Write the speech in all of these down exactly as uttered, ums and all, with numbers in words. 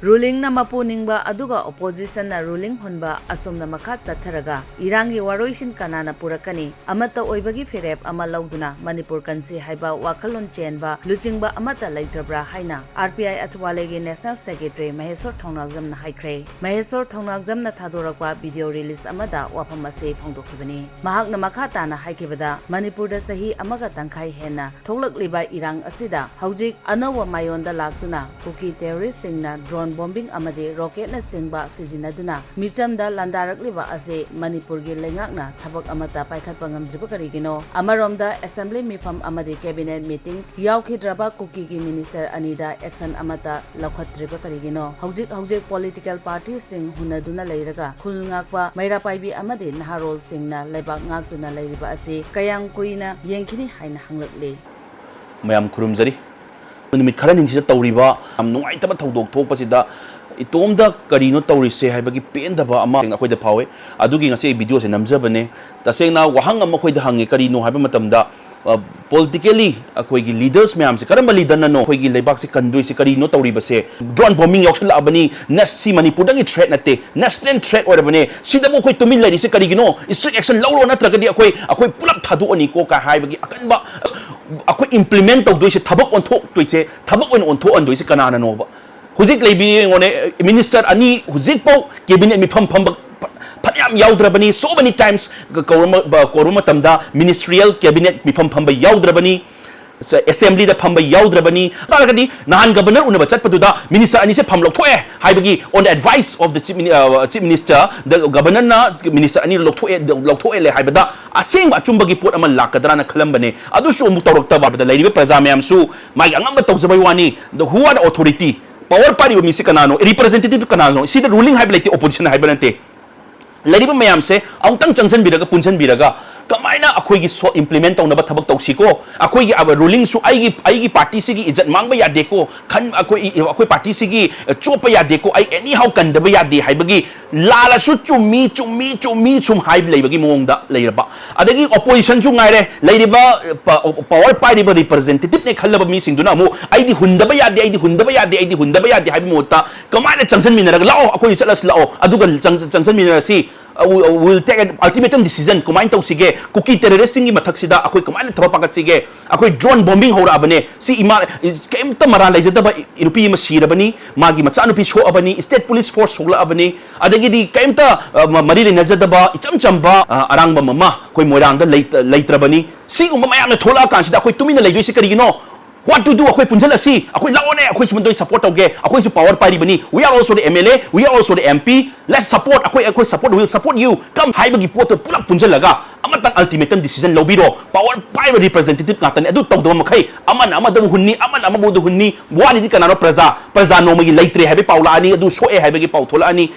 Rulingꯅ ꯃꯄꯨ ꯅꯤꯡꯕ ꯑꯗꯨꯒ oppositionꯅ ruling ꯍꯨꯟꯕ ꯑꯁꯨꯝꯅ ꯃꯈꯥ ꯆꯠꯊꯔꯒ ꯏꯔꯥꯡꯒꯤ ꯋꯥꯔꯣꯏꯁꯤꯟ ꯀꯅꯥꯅ ꯄꯨꯔꯛꯀꯅꯤ? ꯑꯃꯠꯇ ꯑꯣꯏꯕꯒꯤ ꯐꯤꯔꯦꯞ ꯑꯃ ꯂꯧꯗꯨꯅ ꯃꯅꯤꯄꯨꯔ ꯀꯟꯁꯤ ꯍꯥꯏꯕ ꯋꯥꯈꯜꯂꯣꯟ ꯆꯦꯟꯕ ꯂꯨꯆꯤꯡꯕ ꯑꯃꯠꯇ ꯂꯩꯇ꯭ꯔꯕ꯭ꯔꯥ ꯍꯥꯏꯅ R P I ꯑꯊꯋꯥꯂꯦꯒꯤ National Secretary ꯃꯍꯦꯁꯣꯔ ꯊꯧꯅꯥꯎꯖꯝꯅ ꯍꯥꯏꯈ꯭ꯔꯦ꯫ ꯃꯍꯦꯁꯣꯔ ꯊꯧꯅꯥꯎꯖꯝꯅ ꯊꯥꯗꯣꯔꯛꯄ video release ꯑꯃꯗ ꯋꯥꯐꯝ ꯑꯁꯤ ꯐꯣꯡꯗꯣꯛꯈꯤꯕꯅꯤ꯫ ꯃꯍꯥꯛꯅ ꯃꯈꯥ ꯇꯥꯅ ꯍꯥꯏꯈꯤꯕꯗ, ꯃꯅꯤꯄꯨꯔꯗ ꯆꯍꯤ ꯑꯃꯒ ꯇꯪꯈꯥꯏ ꯍꯦꯟꯅ ꯊꯣꯛꯂꯛꯂꯤꯕ ꯏꯔꯥꯡ ꯑꯁꯤꯗ ꯍꯧꯖꯤꯛ ꯑꯅꯧꯕ ꯃꯥꯏꯑꯣꯟꯗ ꯂꯥꯛꯇꯨꯅ ꯀꯨꯀꯤ terroristꯁꯤꯡꯅ drone bombing ꯑꯃꯗꯤ rocketꯅꯆꯤꯡꯕ ꯁꯤꯖꯤꯟꯅꯗꯨꯅ ꯃꯤꯆꯝꯗ ꯂꯥꯟꯗꯥꯔꯛꯂꯤꯕ ꯑꯁꯤ ꯃꯅꯤꯄꯨꯔꯒꯤ ꯂꯩꯉꯥꯛꯅ ꯊꯕꯛ ꯑꯃꯠꯇ ꯄꯥꯏꯈꯠꯄ ꯉꯝꯗ꯭ꯔꯤꯕ ꯀꯔꯤꯒꯤꯅꯣ? ꯑꯃꯔꯣꯝꯗ assembly ꯃꯤꯐꯝ ꯑꯃꯗꯤ cabinet meeting ꯌꯥꯎꯈꯤꯗ꯭ꯔꯕ ꯀꯨꯀꯤꯒꯤ minister ꯑꯅꯤꯗ action ꯑꯃꯠꯇ ꯂꯧꯈꯠꯇ꯭ꯔꯤꯕ ꯀꯔꯤꯒꯤꯅꯣ? ꯍꯧꯖꯤꯛ ꯍꯧꯖꯤꯛ political partyꯁꯤꯡ ꯍꯨꯟꯅꯗꯨꯅ ꯂꯩꯔꯒ ꯈꯨꯜ ꯉꯥꯛꯄ ꯃꯩꯔꯥ ꯄꯥꯏꯕꯤ ꯑꯃꯗꯤ ꯅꯍꯥꯔꯣꯜꯁꯤꯡꯅ ꯂꯩꯕꯥꯛ ꯉꯥꯛꯇꯨꯅ ꯂꯩꯔꯤꯕ ꯑꯁꯤ ꯀꯌꯥꯝ ꯀꯨꯏꯅ ꯌꯦꯡꯈꯤꯅꯤ ꯍꯥꯏꯅ ꯍꯪꯂꯛꯂꯤ꯫ ꯃꯌꯥꯝ ꯈꯨꯔꯨꯝꯖꯔꯤ꯫ ꯅꯨꯃꯤꯠ ꯈꯔꯅꯤꯁꯤꯗ ꯇꯧꯔꯤꯕ ꯌꯥꯝ ꯅꯨꯡꯉꯥꯏꯇꯕ ꯊꯧꯗꯣꯛ ꯊꯣꯛꯄꯁꯤꯗ ꯏꯇꯣꯝꯗ ꯀꯔꯤꯅꯣ ꯇꯧꯔꯤꯁꯦ ꯍꯥꯏꯕꯒꯤ ꯄꯦꯟꯗꯕ ꯑꯃ ꯑꯩꯈꯣꯏꯗ ꯐꯥꯎꯏ꯫ ꯑꯗꯨꯒꯤ ꯉꯁꯤ ꯑꯩ videoꯁꯦ ꯅꯝꯖꯕꯅꯦ꯫ ꯇꯁꯦꯡꯅ ꯋꯥꯍꯪ ꯑꯃ ꯑꯩꯈꯣꯏꯗ ꯍꯪꯉꯦ, ꯀꯔꯤꯅꯣ ꯍꯥꯏꯕ ꯃꯇꯝꯗ, ꯑ, politically ꯑꯩꯈꯣꯏꯒꯤ leaders ꯃꯌꯥꯝꯁꯦ, ꯀꯔꯝꯕ leaderꯅꯅꯣ ꯑꯩꯈꯣꯏꯒꯤ ꯂꯩꯕꯥꯛꯁꯦ ꯀꯟꯗꯣꯏꯁꯦ? ꯀꯔꯤꯅꯣ ꯇꯧꯔꯤꯕꯁꯦ? Drone bombing ꯌꯥꯎꯁꯜꯂꯛꯑꯕꯅꯤ꯫ ꯅꯁ-, ꯁꯤ ꯃꯅꯤꯄꯨꯔꯗꯪꯒꯤ threat ꯅꯠꯇꯦ, national threat ꯑꯣꯏꯔꯕꯅꯦ꯫ ꯁꯤꯗꯕꯨ ꯑꯩꯈꯣꯏ ꯇꯨꯃꯤꯟ ꯂꯩꯔꯤꯁꯦ ꯀꯔꯤꯒꯤꯅꯣ? Strict action ꯂꯧꯔꯣ, ꯅꯠꯇ꯭ꯔꯒꯗꯤ ꯑꯩꯈꯣꯏ, ꯑꯩꯈꯣꯏ ꯄꯨꯂꯞ ꯊꯥꯗꯣꯛꯑꯅꯤꯀꯣ ꯀꯥꯏ ꯍꯥꯏꯕꯒꯤ ꯑꯀꯟꯕ ꯑꯩꯈꯣꯏ implement ꯇꯧꯗꯣꯏꯁꯦ, ꯊꯕꯛ ꯑꯣꯟꯊꯣꯛꯇꯣꯏꯁꯦ, ꯊꯕꯛ ꯑꯣꯏꯅ ꯑꯣꯟꯊꯣꯛꯍꯟꯗꯣꯏꯁꯦ ꯀꯅꯥꯅꯅꯣꯕ? ꯍꯧꯖꯤꯛ ꯂꯩꯕꯤ ꯌꯦꯡꯉꯣꯅꯦ, minister ꯑꯅꯤ ꯍꯧꯖꯤꯛꯐꯥꯎ cabinet ꯃꯤꯐꯝ ꯐꯝꯕ ꯐ-, ꯐꯅꯌꯥꯝ ꯌꯥꯎꯗ꯭ꯔꯕꯅꯤ꯫ So many times ꯀꯧꯔꯝꯕ, ꯀꯧꯔꯨꯕ ꯃꯇꯝꯗ ministerial cabinet ꯃꯤꯐꯝ ꯐꯝꯕ ꯌꯥꯎꯗ꯭ꯔꯕꯅꯤ꯫ ꯁ-, assemblyꯗ ꯐꯝꯕ ꯌꯥꯎꯗ꯭ꯔꯕꯅꯤ꯫ ꯇꯥꯔꯒꯗꯤ ꯅꯍꯥꯟ governor ꯎꯅꯕ ꯆꯠꯄꯗꯨꯗ minister ꯑꯅꯤꯁꯦ ꯐꯝ ꯂꯧꯊꯣꯛꯑꯦ ꯍꯥꯏꯕꯒꯤ, on the advice of the chief mini-, ꯑ, chief minister, the governorꯅ minister ꯑꯅꯤ ꯂꯧꯊꯣꯛꯑꯦ, ꯂꯧꯊꯣꯛꯑꯦ ꯍꯥꯏꯕꯗ ꯑꯁꯦꯡꯕ ꯑꯆꯨꯝꯕꯒꯤ ꯄꯣꯠ ꯑꯃ ꯂꯥꯛꯀꯗ꯭ꯔꯥꯅ ꯈꯜꯂꯝꯕꯅꯦ꯫ ꯑꯗꯨꯁꯨ ꯑꯃꯨꯛ ꯇꯧꯔꯛꯇꯕ꯫ ꯂꯩꯔꯤꯕ ꯄ꯭ꯔꯖꯥ ꯃꯌꯥꯝꯁꯨ ꯃꯥꯒꯤ ꯑꯉꯝꯕ ꯇꯧꯖꯕꯩ ꯋꯥꯅꯤ꯫ The, who are the authority? Power ꯄꯥꯏꯔꯤꯕ ꯃꯤꯁꯤ ꯀꯅꯥꯅꯣ? Representative ꯀꯅꯥꯅꯣ? ꯁꯤꯗ ruling ꯍꯥꯏꯕ ꯂꯩꯇꯦ, opposition ꯍꯥꯏꯕ ꯅꯠꯇꯦ꯫ ꯂꯩꯔꯤꯕ ꯃꯌꯥꯝꯁꯦ ꯑꯃꯨꯛꯇꯪ ꯆꯪꯁꯤꯟꯕꯤꯔꯒ, ꯄꯨꯟꯁꯤꯟꯕꯤꯔꯒ, ꯀꯃꯥꯏꯅ ꯑꯩꯈꯣꯏꯒꯤ ꯁꯣ ꯏꯝꯄ꯭ꯂꯤꯃꯦꯟ ꯇꯧꯅꯕ ꯊꯕꯛ ꯇꯧꯁꯤꯀꯣ? ꯑꯩꯈꯣꯏꯒꯤ ꯔꯨꯂꯤꯡꯁꯨ ꯑꯩꯒꯤ ꯑꯩꯒꯤ ꯄꯥꯔꯇꯤꯁꯤꯒꯤ ꯏꯖꯠ ꯃꯥꯡꯕ ꯌꯥꯗꯦꯀꯣ, ꯈꯟ ꯑꯩꯈꯣꯏ ꯑꯩꯈꯣꯏ ꯄꯥꯔꯇꯤꯁꯤꯒꯤ ꯆꯣꯞꯄ ꯌꯥꯗꯦꯀꯣ, ꯑꯩ ꯑꯦꯅꯤ ꯍꯥꯎ ꯀꯟꯗꯕ ꯌꯥꯗꯦ ꯍꯥꯏꯕꯒꯤ ꯂꯥꯜꯂꯁꯨ ꯆꯨꯝꯃꯤ, ꯆꯨꯝꯃꯤ, ꯆꯨꯝꯃꯤ ꯁꯨꯝ ꯍꯥꯏꯕ ꯂꯩꯕꯒꯤ ꯃꯑꯣꯡꯗ ꯂꯩꯔꯕ꯫ ꯑꯗꯒꯤ ꯑꯣꯄꯣꯖꯤꯁꯟꯁꯨ ꯉꯥꯏꯔꯦ, ꯂꯩꯔꯤꯕ ꯄ- ꯄꯋꯥꯔ ꯄꯥꯏꯔꯤꯕ ꯔꯤꯄ꯭ꯔꯖꯦꯟꯇꯦꯇꯤꯚꯅꯦ ꯈꯜꯂꯕ ꯃꯤꯁꯤꯡꯗꯨꯅ ꯑꯃꯨꯛ ꯑꯩꯗꯤ ꯍꯨꯟꯗꯕ ꯌꯥꯗꯦ, ꯑꯩꯗꯤ ꯍꯨꯟꯗꯕ ꯌꯥꯗꯦ, ꯑꯩꯗꯤ ꯍꯨꯟꯗꯕ ꯌꯥꯗꯦ ꯍꯥꯏꯕꯒꯤ ꯃꯍꯨꯠꯇ ꯀꯃꯥꯏꯅ ꯆꯪꯁꯤꯟꯃꯤꯟꯅꯔꯒ ꯂꯥꯛꯑꯣ, ꯑꯩꯈꯣꯏ ꯆꯠꯂꯁꯤ ꯂꯥꯛꯑꯣ, ꯑꯗꯨꯒ ꯆꯪ- ꯆꯪꯁꯤꯟꯃꯤꯟꯅꯔꯁꯤ, will take an ultimatum decision, ꯀꯃꯥꯏꯅ ꯇꯧꯁꯤꯒꯦ? ꯀꯨꯀꯤ ꯇꯦꯔꯣꯔꯤꯁꯁꯤꯡꯒꯤ ꯃꯊꯛꯁꯤꯗ ꯑꯩꯈꯣꯏ ꯀꯃꯥꯏꯅ ꯊꯕꯛ ꯄꯥꯏꯈꯠꯁꯤꯒꯦ? ꯑꯩꯈꯣꯏ ꯗ꯭ꯔꯣꯟ ꯕꯣꯝꯕꯤꯡ ꯍꯧꯔꯛꯑꯕꯅꯦ꯫ ꯁꯤ ꯏꯃꯥ, ꯀꯩꯝꯇ ꯃꯔꯥꯜ ꯂꯩꯖꯗꯕ ꯅꯨꯄꯤ ꯑꯃ ꯁꯤꯔꯕꯅꯤ, ꯃꯥꯒꯤ ꯃꯆꯥꯅꯨꯄꯤ ꯁꯣꯛꯑꯕꯅꯤ, ꯁ꯭ꯇꯦꯠ ꯄꯨꯂꯤꯁ ꯐꯣꯔꯁ ꯁꯣꯛꯂꯛꯑꯕꯅꯤ, ꯑꯗꯒꯤꯗꯤ ꯀꯩꯝꯇ ꯑ, ꯃ- ꯃꯔꯤ ꯂꯩꯅꯖꯗꯕ ꯏꯆꯝ ꯆꯝꯕ ꯑ, ꯑꯔꯥꯡꯕꯝ ꯑꯃ ꯑꯩꯈꯣꯏ ꯃꯣꯏꯔꯥꯡꯗ ꯂꯩ- ꯂꯩꯇ꯭ꯔꯕꯅꯤ꯫ ꯁꯤꯒꯨꯝꯕ ꯃꯌꯥꯝꯅ ꯊꯣꯛꯂꯛꯑꯀꯥꯟꯁꯤꯗ ꯑꯩꯈꯣꯏ ꯇꯨꯃꯤꯟꯅ ꯂꯩꯗꯣꯏꯁꯤ ꯀꯔꯤꯒꯤꯅꯣ? What to do? ꯑꯩꯈꯣꯏ ꯄꯨꯟꯁꯤꯜꯂꯁꯤ, ꯑꯩꯈꯣꯏ ꯂꯥꯛꯑꯣꯅꯦ, ꯑꯩꯈꯣꯏꯁꯨ ꯃꯗꯨ ꯁꯄꯣꯔꯠ ꯇꯧꯒꯦ, ꯑꯩꯈꯣꯏꯁꯨ power ꯄꯥꯏꯔꯤꯕꯅꯤ, we are also the M L A, we are also the M P, let's support, ꯑꯩꯈꯣꯏ ꯑꯩꯈꯣꯏ support, will support you, come ꯍꯥꯏꯕꯒꯤ ꯄꯣꯠꯇꯣ ꯄꯨꯂꯞ ꯄꯨꯟꯁꯤꯜꯂꯒ ꯑꯃꯇꯪ ꯑꯜꯇꯤꯃꯦꯇꯝ ꯗꯤꯁꯤꯖꯟ ꯂꯧꯕꯤꯔꯣ꯫ ꯄꯋꯥꯔ ꯄꯥꯏꯕ ꯔꯤꯄ꯭ꯔꯖꯦꯟꯇꯦꯇꯤꯚ ꯉꯥꯛꯇꯅꯤ꯫ ꯑꯗꯨ ꯇꯧꯗꯕ ꯃꯈꯩ ꯑꯃꯅ ꯑꯃꯗꯕꯨ ꯍꯨꯟꯅꯤ, ꯑꯃꯅ ꯑꯃꯕꯨꯗ ꯍꯨꯟꯅꯤ, ꯋꯥꯔꯤꯗꯤ ꯀꯅꯥꯅꯣ? ꯄ꯭ꯔꯖꯥ꯫ ꯄ꯭ꯔꯖꯥ ꯅꯣꯡꯃꯒꯤ ꯂꯩꯇ꯭ꯔꯦ ꯍꯥꯏꯕꯒꯤ ꯄꯥꯎ ꯂꯥꯛꯑꯅꯤ, ꯑꯗꯨ ꯁꯣꯛꯑꯦ ꯍꯥꯏꯕꯒꯤ ꯄꯥꯎ ꯊꯣꯛꯂꯛꯑꯅꯤ,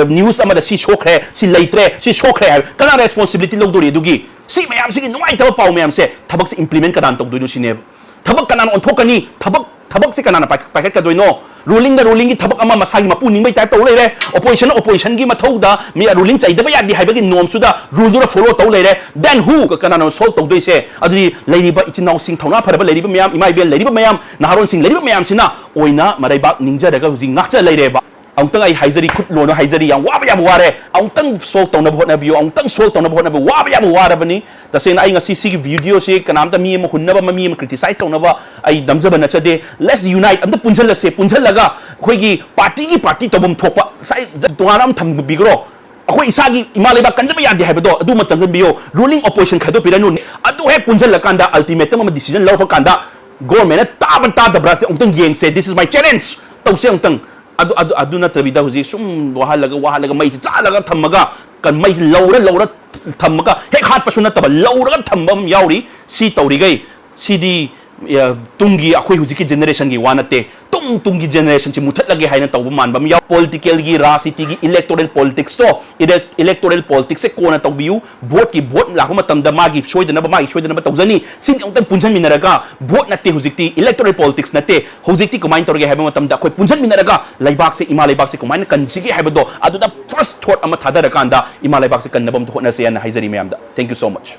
ꯅ꯭ꯌꯨꯁ ꯑꯃꯗ ꯁꯤ ꯁꯣꯛꯈ꯭ꯔꯦ, ꯁꯤ ꯂꯩꯇ꯭ꯔꯦ, ꯁꯤ ꯁꯣꯛꯈ꯭ꯔꯦ ꯍꯥꯏꯕ꯫ ꯀꯅꯥ ꯔꯦꯁꯄꯣꯟꯁꯤꯕꯤꯂꯤꯇꯤ ꯂꯧꯗꯣꯔꯤ? ꯑꯗꯨꯒꯤ ꯁꯤ ꯃꯌꯥꯝꯁꯤꯒꯤ ꯅꯨꯡꯉꯥꯏꯇꯕ ꯄꯥꯎ ꯃꯌꯥꯝꯁꯦ ꯊꯕꯛꯁꯦ ꯏꯝꯄ꯭ꯂꯤꯃꯦꯟ ꯀꯅꯥꯅ ꯇꯧꯗꯣꯏꯅꯣ ꯁꯤꯅꯦꯕ꯫ ꯊꯕꯛ ꯀꯅꯥꯅ ꯑꯣꯟꯊꯣꯛꯀꯅꯤ? ꯊꯕꯛ ꯊꯕꯛꯁꯦ ꯀꯅꯥꯅ ꯄꯥꯏꯈꯠ- ꯄꯥꯏꯈꯠꯀꯗꯣꯏꯅꯣ? ꯔꯨꯂꯤꯡꯗ ꯔꯨꯂꯤꯡꯒꯤ ꯊꯕꯛ ꯑꯃ ꯃꯁꯥꯒꯤ ꯃꯄꯨ ꯅꯤꯡꯕꯩ ꯇꯥꯏꯞ ꯇꯧ ꯂꯩꯔꯦ, ꯑꯣꯄꯣꯖꯤꯁꯟꯅ ꯑꯣꯄꯣꯖꯤꯁꯟꯒꯤ ꯃꯊꯧꯗ ꯃꯤ ꯔꯨꯂꯤꯡ ꯆꯩꯗꯕ ꯌꯥꯗꯦ ꯍꯥꯏꯕꯒꯤ ꯅꯣꯝꯁꯨꯗ ꯔꯨꯜꯗꯨꯗ ꯐꯣꯂꯣ ꯇꯧ ꯂꯩꯔꯦ꯫ Then who? ꯀꯅꯥꯅꯣ ꯁꯣꯜꯕ ꯇꯧꯗꯣꯏꯁꯦ? ꯑꯗꯨꯗꯤ ꯂꯩꯔꯤꯕ ꯏꯆꯤꯟ ꯏꯅꯥꯎꯁꯤꯡ, ꯊꯧꯅꯥ ꯐꯔꯕ ꯂꯩꯔꯤꯕ ꯃꯌꯥꯝ, ꯏꯃꯥ ꯏꯕꯦꯜ ꯂꯩꯔꯤꯕ ꯃꯌꯥꯝ, ꯅꯍꯥꯔꯣꯟꯁꯤꯡ ꯂꯩꯔꯤꯕ ꯃꯌꯥꯝꯁꯤꯅ ꯑꯣꯏꯅ ꯃꯔꯩꯕꯥꯛ ꯅꯤꯡꯖꯔꯒ ꯍꯧꯖꯤꯛ ꯉꯥꯛꯆ ꯂꯩꯔꯦꯕ꯫ ꯑꯃꯨꯛꯇꯪ ꯑꯩ ꯍꯥꯏꯖꯔꯤ, ꯈꯨꯠ ꯂꯣꯟꯅ ꯍꯥꯏꯖꯔꯤ, ꯌꯥꯝ ꯋꯥꯕ ꯌꯥꯕ ꯋꯥꯔꯦ꯫ ꯑꯃꯨꯛꯇꯪ ꯁꯣꯜꯕ ꯇꯧꯅꯕ ꯍꯣꯠꯅꯕꯤꯌꯨ, ꯑꯃꯨꯛꯇꯪ ꯁꯣꯜꯕ ꯇꯧꯅꯕ ꯍꯣꯠꯅꯕꯤꯌꯨ, ꯋꯥꯕ ꯌꯥꯕ ꯋꯥꯔꯕꯅꯤ꯫ ꯇꯁꯦꯡꯅ ꯑꯩ ꯉꯁꯤ ꯁꯤꯒꯤ ꯚꯤꯗꯤꯑꯣꯁꯤ ꯀꯅꯥꯝꯇ ꯃꯤ ꯑꯃ ꯍꯨꯟꯅꯕ ꯑꯃ, ꯃꯤ ꯑꯃ ꯀ꯭ꯔꯤꯇꯤꯁꯥꯏꯁ ꯇꯧꯅꯕ ꯑꯩ ꯅꯝꯖꯕ ꯅꯠꯆꯗꯦ꯫ Let's unite, ꯑꯝꯇ ꯄꯨꯟꯁꯤꯜꯂꯁꯦ, ꯄꯨꯟꯁꯤꯜꯂꯒ ꯑꯩꯈꯣꯏꯒꯤ ꯄꯥꯔꯇꯤꯒꯤ ꯄꯥꯔꯇꯤ ꯇꯧꯐꯝ ꯊꯣꯛꯄ ꯉꯁꯥꯏ ꯖ-, ꯇꯣꯉꯥꯟꯅ ꯑꯃ ꯊꯝꯕꯤꯈ꯭ꯔꯣ꯫ ꯑꯩꯈꯣꯏ ꯏꯁꯥꯒꯤ ꯏꯃꯥ ꯂꯩꯕꯥꯛ ꯀꯟꯗꯕ ꯌꯥꯗꯦ ꯍꯥꯏꯕꯗꯣ ꯑꯗꯨ ꯑꯃ ꯆꯪꯁꯤꯟꯕꯤꯌꯣ꯫ Ruling opposition ꯈꯥꯏꯗꯣꯛꯄꯤꯔꯅꯨ꯫ ꯑꯗꯨ ꯍꯦꯛ ꯄꯨꯟꯁꯤꯜꯂꯀꯥꯟꯗ ꯑꯜꯇꯤꯃꯦꯇꯝ ꯑꯃ ꯗꯤꯁꯤꯖꯟ ꯂꯧꯔꯛꯄ ꯀꯥꯟꯗ ꯒꯣꯔꯃꯦꯟꯅ ꯇꯥꯕ ꯇꯥꯗꯕ꯭ꯔꯥ ꯑꯝꯇꯪ ꯌꯦꯡꯁꯦ꯫ This is my challenge꯫ ꯇꯧꯁꯦ ꯑꯃꯨꯛꯇꯪ꯫ ꯑꯗꯨ ꯑꯗꯨ ꯑꯗꯨ ꯅꯠꯇꯕꯤꯗ ꯍꯧꯖꯤꯛ ꯁꯨꯝ ꯋꯥꯍꯜꯂꯒ ꯋꯥꯍꯜꯂꯒ ꯃꯩꯁꯤ ꯆꯥꯜꯂꯒ ꯊꯝꯃꯒ ꯀ- ꯃꯩꯁꯤ ꯂꯧꯔ ꯂꯧꯔ ꯊꯝꯃꯒ ꯍꯦꯛ ꯍꯥꯠꯄꯁꯨ ꯅꯠꯇꯕ ꯂꯧꯔꯒ ꯊꯝꯕ ꯑꯃ ꯌꯥꯎꯔꯤ꯫ ꯁꯤ ꯇꯧꯔꯤꯈꯩ ꯁꯤꯗꯤ ꯑ, ꯇꯨꯡꯒꯤ ꯑꯩꯈꯣꯏ ꯍꯧꯖꯤꯛꯀꯤ generationꯒꯤ ꯋꯥ ꯅꯠꯇꯦ, ꯇꯨꯡ ꯇꯨꯡꯒꯤ generationꯁꯤ ꯃꯨꯊꯠꯂꯒꯦ ꯍꯥꯏꯅ ꯇꯧꯕ ꯃꯥꯟꯕ ꯑꯃ ꯌꯥꯎ꯫ Politicalꯒꯤ, ꯔꯥꯖꯅꯤꯇꯤꯒꯤ, electoral politicsꯇꯣ, ele- electoral politicsꯁꯦ ꯀꯣꯟꯅ ꯇꯧꯕꯤꯌꯨ꯫ Voteꯀꯤ vote ꯂꯥꯛꯄ ꯃꯇꯝꯗ ꯃꯥꯒꯤ ꯁꯣꯏꯗꯅꯕ, ꯃꯥꯒꯤ ꯁꯣꯏꯗꯅꯕ ꯇꯧꯖꯅꯤ꯫ ꯁꯤꯗꯤ ꯑꯃꯨꯛꯇꯪ ꯄꯨꯟꯁꯤꯟꯃꯤꯟꯅꯔꯒ, vote ꯅꯠꯇꯦ ꯍꯧꯖꯤꯛꯇꯤ, electoral politics ꯅꯠꯇꯦ꯫ ꯍꯧꯖꯤꯛꯇꯤ ꯀꯃꯥꯏꯅ ꯇꯧꯔꯒꯦ ꯍꯥꯏꯕ ꯃꯇꯝꯗ ꯑꯩꯈꯣꯏ ꯄꯨꯟꯁꯤꯟꯃꯤꯟꯅꯔꯒ ꯂꯩꯕꯥꯛꯁꯦ, ꯏꯃꯥ ꯂꯩꯕꯥꯛꯁꯦ ꯀꯃꯥꯏꯅ ꯀꯟꯁꯤꯒꯦ ꯍꯥꯏꯕꯗꯣ ꯑꯗꯨꯗ first thought ꯑꯃ ꯊꯥꯗꯔꯀꯥꯟꯗ ꯏꯃꯥ ꯂꯩꯕꯥꯛꯁꯦ ꯀꯟꯅꯕ ꯑꯝꯇ ꯍꯣꯠꯅꯁꯦ ꯍꯥꯏꯅ ꯍꯥꯏꯖꯔꯤ ꯃꯌꯥꯝꯗ꯫ Thank you so much꯫